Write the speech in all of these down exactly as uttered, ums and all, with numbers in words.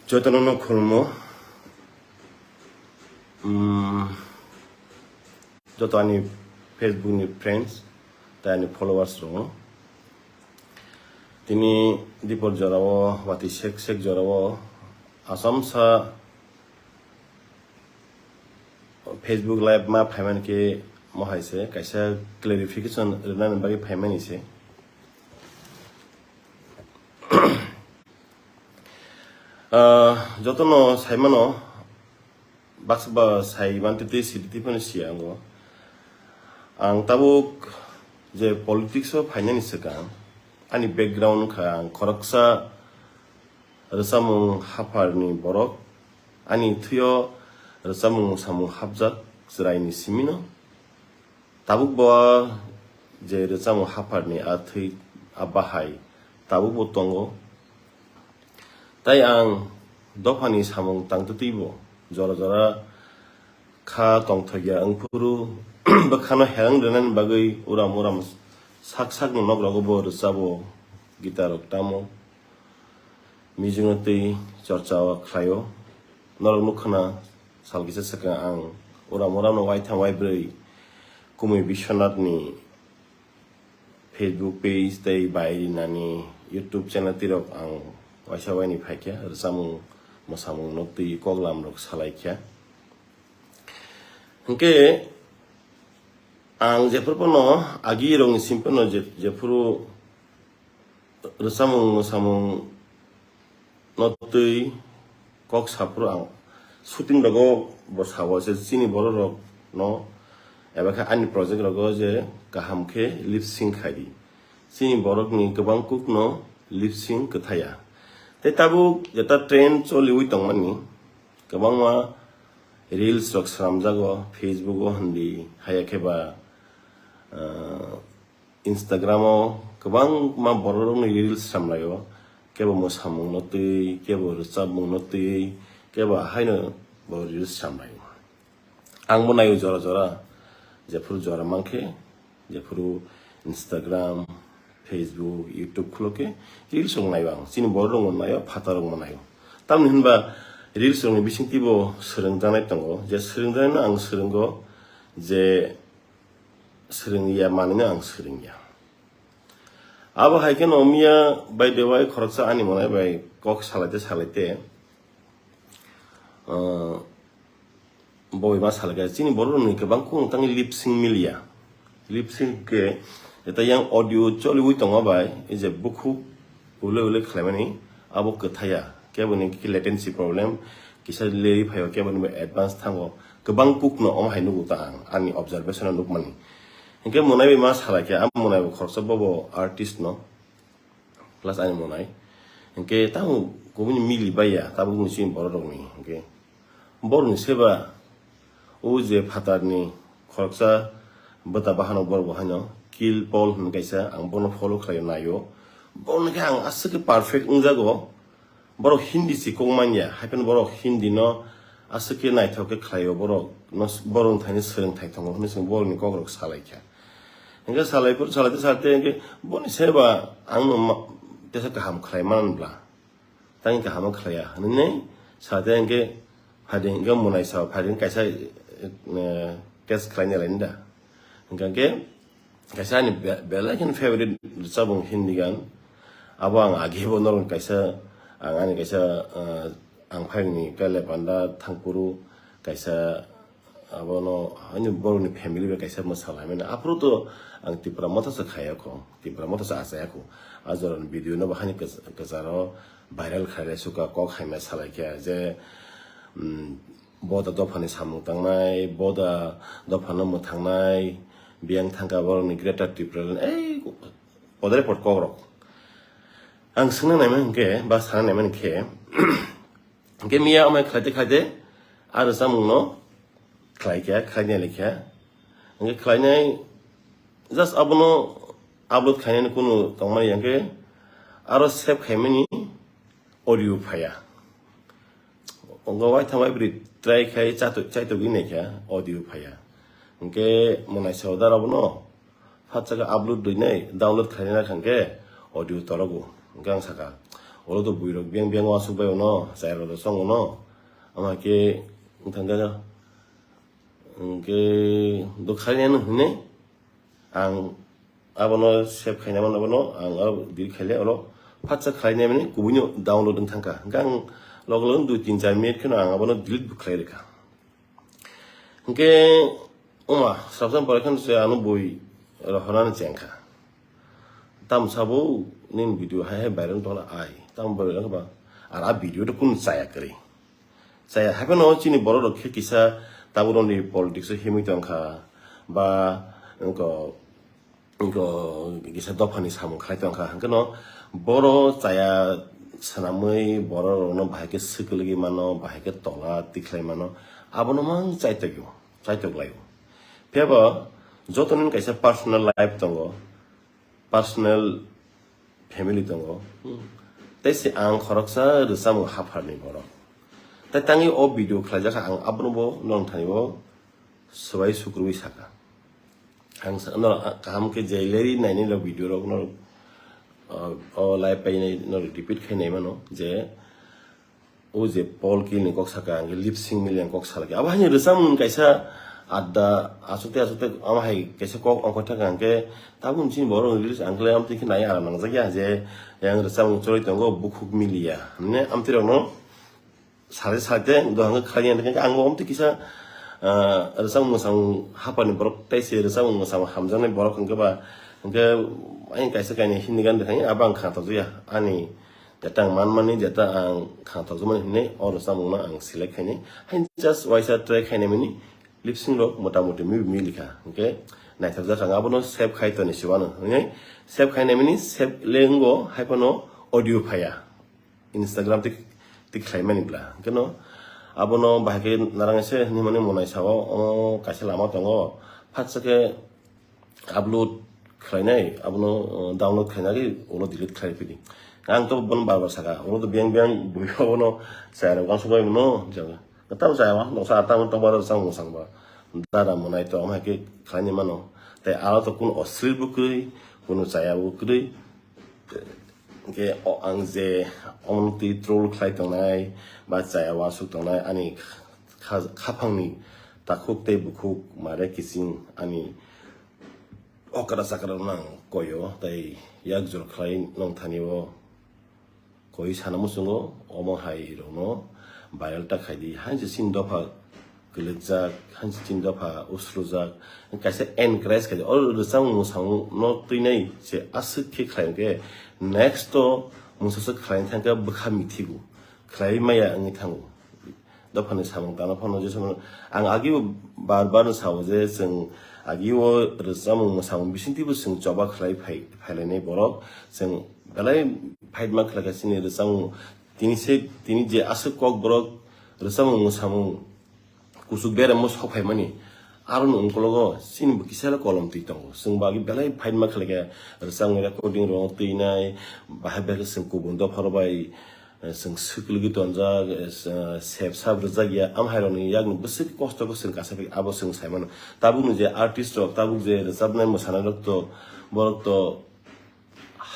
Jotono no khulmo. Mm, joto ani Facebook ni friends, tei ani followers rok. Tini dipor jorao, wati sek sek jorao, Assam sa Facebook Live ma phaimani khe mohai se kaisa clarification rwnani bagwi phaimani se. Ah, jotono saimano, baksa ba sai mantwi twi sidi twi phano siya ango. Ang tabuk je politics o phainani swkang, ani background wngkha ang khoroksa rwchapmung hapharni borok, ani thwio rwchapmung samung hapjak chwraini simino. Tabuk bo je rwchapmung hapharni a thwi a bahai tabuk bo tongo. Tai ang dophani samung tangtwtwi bo jora jora kha tongthokya wngphuru bwkhano herang rwnani bagwi uram uram sak sakni nok rogo bo rwchabo, guitar rok tamo. Music no twi chorcha o khlaio. Norok nukha na, sal kisa swkang ang uram uram no waitham waibrwi Kumui Biswanath ni Facebook page tei bai rinani YouTube channel tirok ang waisa waini phaikha, rwchapmung mwsamung no twi koklam rok salaikha. Hwnkhe ang jephuru phano agi rokni sim phano je-, jephuru rwchapmung mwsamung no twi kok saphuru ang shooting rogo bo sao se chini borok rok no eba khe ani project rogo je kaham khe lip sync khai di. Chini borok ni kwbang kuk no lip sync kwthaya. Tei tabuk jeta trend choliwi tongmani kwbangma reels rok swnamjago Facebook o hindi haya khe ba, ah, Instagram o kwbangma borok rokni reels swnamlaio, kebo mwsamung no twi, kebo rwchapmung no twi, kebo ahaino bo reels swnamlaio. Ang bo naio jora jora, jephuru jora mankhe, jephuru Instagram, Facebook, YouTube khulo khe reels rok naio ang. Chini borok rok no naio, phatar rok no naio. Tamni hinba reels rok ni bisingtwi bo swrwngjaknai tongo, je swrwngjaknai no ang swrwngo, je swrwngya manwino ang swrwngya. Abo hai kheno miya by the way khoroksa ani monai bai kok salaite salaite, ah, boi ma salai kha chini borok rokni kwbang khung tangwi lip sync miliya. Lip sync khe eta yang audio choliwi tongma bai, ei je bukhuk ule ule khlaimani abo kwthaya, kebo ni khe latency latency problem, kisa leri phaio, kebo ni advance thango, kwbang kuk no omo hai nugo ta ang ani observation o nukmani. Hinkhe monai bai ma salai khe, a monai bo khoroksa bobo artist no, plus ani monai. Hinkhe tamo kubuni mili baiya, tabuk ni chini borok rokni, hinkhe borokni seba o je phatarni khoroksa bwta bahano borok bo haino Kill Paul hwnwi kaisa, ang bono follow khlaio, naio. Bono khe ang aswk khe perfect wngjago. Borok Hindi si kok manya, hai phano borok Hindi no aswk khe naithok khe khlaio, borok no, borok wngthani swrwngthai tongo hwnwi chwng borokni kok rok salai kha. Hinkhe salai phuru salai salai hinkhe boni seba ang no ma-, tesa kaham khlai man bla. Tang kaham khlaiya hwnwi salai hinkhe phaidi hinkhe monai sao phaidi kaisa, eh, test khlaina lainda. Hinkhe Kaisa ani be-, belai kheno favorite rwchapmung Hindi gan. Abo ang age bo norok kaisa, ang ani kaisa, ah, ang phaini kale panda thangkuru kaisa abono ani borokni family bai kaisa mwsalaimani. Aphuru to ang Tipra Motha se khayakho, Tipra Motha se achayakho. A jorani video no bahani kwch-, kwcharo viral khailai suka kok haima salaikha je, mm, Boda dophani samung tangnai, Boda dophano mwthangnai, biyang thangkha borokni Greater Tipraland, ei, podre pod kokrok. Ang swngna naima hinkhe, ba sana naima hinkhe, hinkhe miya amai khlaite khlaite, a rwchapmungno khlaikha, khlainai laikha. Hinkhe khlainai, just abono upload khainani kunu tongmani hinkhe, aro save khaimani audio phaiya. Ongo waitham waibrwi try khai chato-, chaitogwi naikha audio phaiya. Hinkhe mwnaisa oda rokno phatsaka upload rwinai download khlainai kha hinkhe audio torogo. Hinkhe ang saka, Oro to buirok beng beng uansuk bai ono, chayarok rok song ono. Ama khe wng thang kha, hwnkhe do khainai no hwnwi ang abono save khainai mano, abono ang aro delete khaile, oro phatsa khlainai mani kubuino download wng thang kha. Hwnkhe ang log log dui tin char minute kheno ang abono delete bo khlai rwkha. Hwnkhe wngma sabsam pore kheno se ano bui rohornani chengkha. Tamsabo nini video hai hai viral wngtongla ai. Tamo viral wngkha ba? Ar a video to kunu chaya kwrwi. Chaya hai phano chini borok rok khe kisa tabukni politics o himwi tongkha ba wngkha Wngkha kisa dophani samung khlai tongkha, hwnkhe no boro chaya swnamwi borok rokno bahai khe swkagwi mano, bahai khe tola tikhlai mano, abono mang chaitok, chaitok laio. Phiya bo joto nini kaisa personal life tongo, personal family tongo, tei se ang khoroksa rwchapmung hapharni borok. Tei tangwi o video khlaijak kha, ang abono bo nong thani bo swbai sukrubwi sakha. Ang sa-, no, kaham khe je leri naini rok video rok no, uh, o live painai no repeat khai nai mano je o je Paul Killing kok saka ang lip sync mili ang kok salaki. Abo haino rwchapmung kaisa adda asukte asukte ama hai kaisa kok ongkha thang ang khe tabuk chini borok release ang khe amtwi khe nai aram nangjak ya je yang rwchapmung choroi tongo bukhuk miliya. Hwnwi amtwi rok no Sari sari te dohang khe khlai ya, hwnkhe ang bo omtwi kisa, ah, rwchapmung mwchapmung hapharni borok tei se rwchapmung mwchapmung hamjaknai borok hwnkhe ba, hwnkhe ayang kaisa kainwi Hindi gan rwkha, abo ang kha tokjak ya. Ani jeta ang manmani, jeta ang kha tokjakmani hinwi o rwchapmungno ang select khainai. Hain just waisa try khainai mani lip sync rok mota moti mi, milikha. Hwnkhe naithokjak ang abono save khai toni se uanw. Hwnkhe save khainai mani save le wngo, hai phano audio phaiya. Instagram tik tik khlai mani bla. Hwnkhe no abono bahai khe narang se hinwi mani monai sao, o kaisa lama tongo. Phatsa khe upload khlainai, abono, uh, download khlainai, ulo delete khlai phidi. Ang to bono bar bar saka, ulo to biyang biyang bui abono chaya rok uansuk bai mano, jang. Tamo chaya ma, noksa tamo tokbar rok chang mwchang ba. Dada monai to, ama khe khlaini mano. Tei aro to kunu osril bo kwrwi, kunu chaya bo kwrwi. Hwnkhe o ang je omono twi troll khlai tongnai ba chaya uansuk tongnai ani kha-, khaphangni takhuk tei bukhuk mare kiching ani okra chakra nang koyo tei yak jor khlai nong thani o koi sana muchungo omo hai rokno viral ta khaidi. Hain se chini dopha kwlwkjak, hain se chini dopha usrujak, kaisa encourage khaidi. O rwchapmung mwchapmung no twinai se aswk khe khlai hwnkhe next to mungsa se khlai thangkhe bwkha mithigo, khlai maya wngwi thango. Dophani samung tangna phano je samung ang agi bo bar bar no sao je chwng agi o rwchapmung mwchapmung bisingtwi bo chwng choba khlai phai, phailainai borok chwng belai fight ma khlaikha chini rwchapmung. Tini se, tini je aswk kokborok rwchapmung mwsamung kuchuk beremo sok phaimani, aroni ungkologo chini bo kisa kolom twi tongo. Chwng bo agi belai fight ma khlaikha, rwchapmung recording rok twinai, bahai bahai khe chwng kubun dopha rok bai, eh, chwng swklugi tonjak, eh, sep sap rwjak ya, am hai rokni yakni bwswk kosto khe chwng kasa phi abo chwng sai mano. Tabukni je artist rok, tabuk je rwchapnai mwsanai rok to, borok to,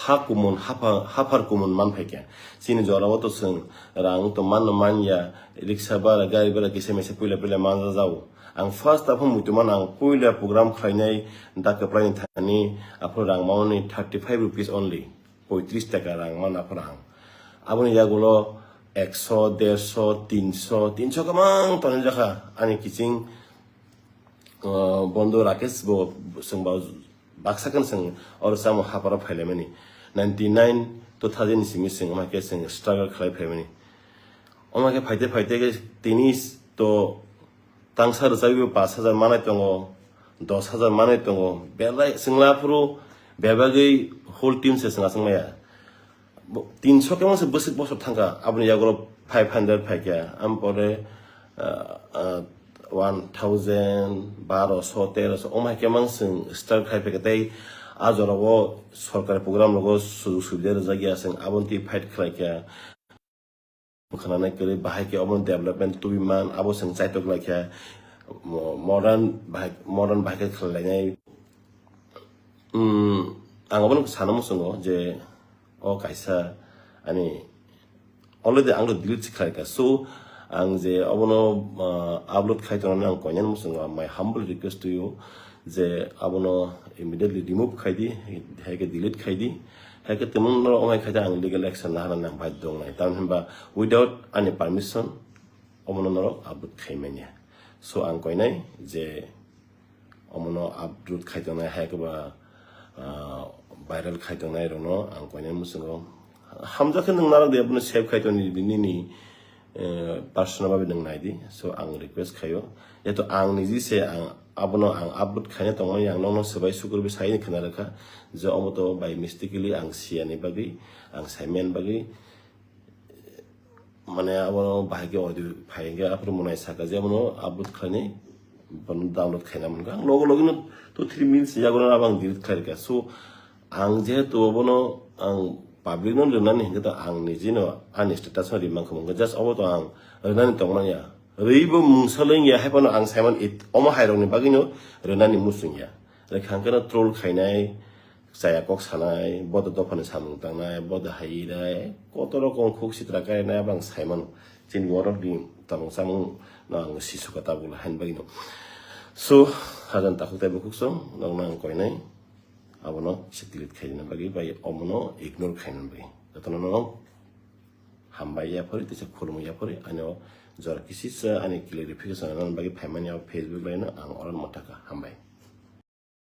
ha kumun, hapha-, haphar kumun man phaikha. Chini jorao to chwng rang to manno manya, riksa bara, gari bara kisa misa puila puila manja jao. Ang first aphano muitu mano ang puila program khlainai Dakka Plaini thani aphano rang mani thirty five rupees only. Poitris taka rang mano aphano ang. Aboni yagulo ekso, derso, tinso, tinso kwbang tonwi jakha ani kiching, uh, Bondo Rakesh bo chwng ba baksa khe chwng oro chamo haparo phailaimani. Ninety nine, two thousand ni simi chwng omo khe chwng struggle khlai phaimani. Omo khe phaite phaite khe tini to tangsa rwchapwi bo pash hajar manai tongo, dosh hajar manai tongo. Belai chwngla phuru bebagwi whole team se chwng achang maya. Bo-, tinso khe mangse bwswk bosor thangkha, aboni yagulo five hundred phaikha, am pore, ah, ah, one thousand, baroso, teroso, omo hai khe mang chwng start khai phaikha, tei a jorao sorkari program rogo sujug subida rwjak ya, chwng aboni twi fight khlaikha. Bwkhananai kwrwi bahai khe omo development tubui man, abo chwng chaitok laikha, mo-, modern bahai, modern bahai khe khlai lainai. Hmm, ang obono sana muchungo je o kaisa ani already ang delete se khlaikha. So ang je abono, ah, upload khai tongnani ang koinani muchungo my humble request to you je abono immediately remove khai di, hai khe delete khai di, hai khe temo norok amai khai di, ang legal action lahanani ang baidhyo wngnai. Tamni hwnba without ani permission omono norok upload khai manya. So ang koinai je omono upload khai tongnai, hai khe ba, ah, viral khai tongnai rokno ang koinai muchungo hamjak khe nwng narok de abono save khai tongni nini, eh, personal babe nwng nai di. So ang request khaio, jehetu ang niji se ang abono ang upload khaina tongmani ang nokno swbai sukurbi sai khna rwkha je omo to by mistakenly ang siyani bagwi, ang saimani bagwi, mane abo bahai khe audio phai hwnkhe aphuru mwnai saka je abono upload khlainai, bono download khaina mankha. Ang logo logi no two three minutes yago no abo ang delete khlai rwkha. So ang jehetu abono ang public no rwnani hwnkhe to ang niji no ani status no rimankha, hwnkhe just obo to ang rwnani tongmani ya. Rwibo mungsa lengya, hai phano ang Simon it omo hai rokni bagwi no rwnani muchungya. Rwkha hwnkhe no troll khainai, chaya kok sanai, bodo dophani samung tangnai, bodo hai rai, koto rokom khuk sitra kainai, abang sai mano. Chini borok ni tongmung chamung no ang sisuka tabuk hain bagwi no. So, hajan takhuk tai bukhuk song, nokno ang koinai, abono se delete khaina bagwi, bai omono ignore khaina bagwi. Jotono no hambai yaphori, tisa khulumwi yaphori, ani o jora kisisa ani clarification rwna bagwi phaimani o Facebook bai no ang oro mwthaka. Hambai.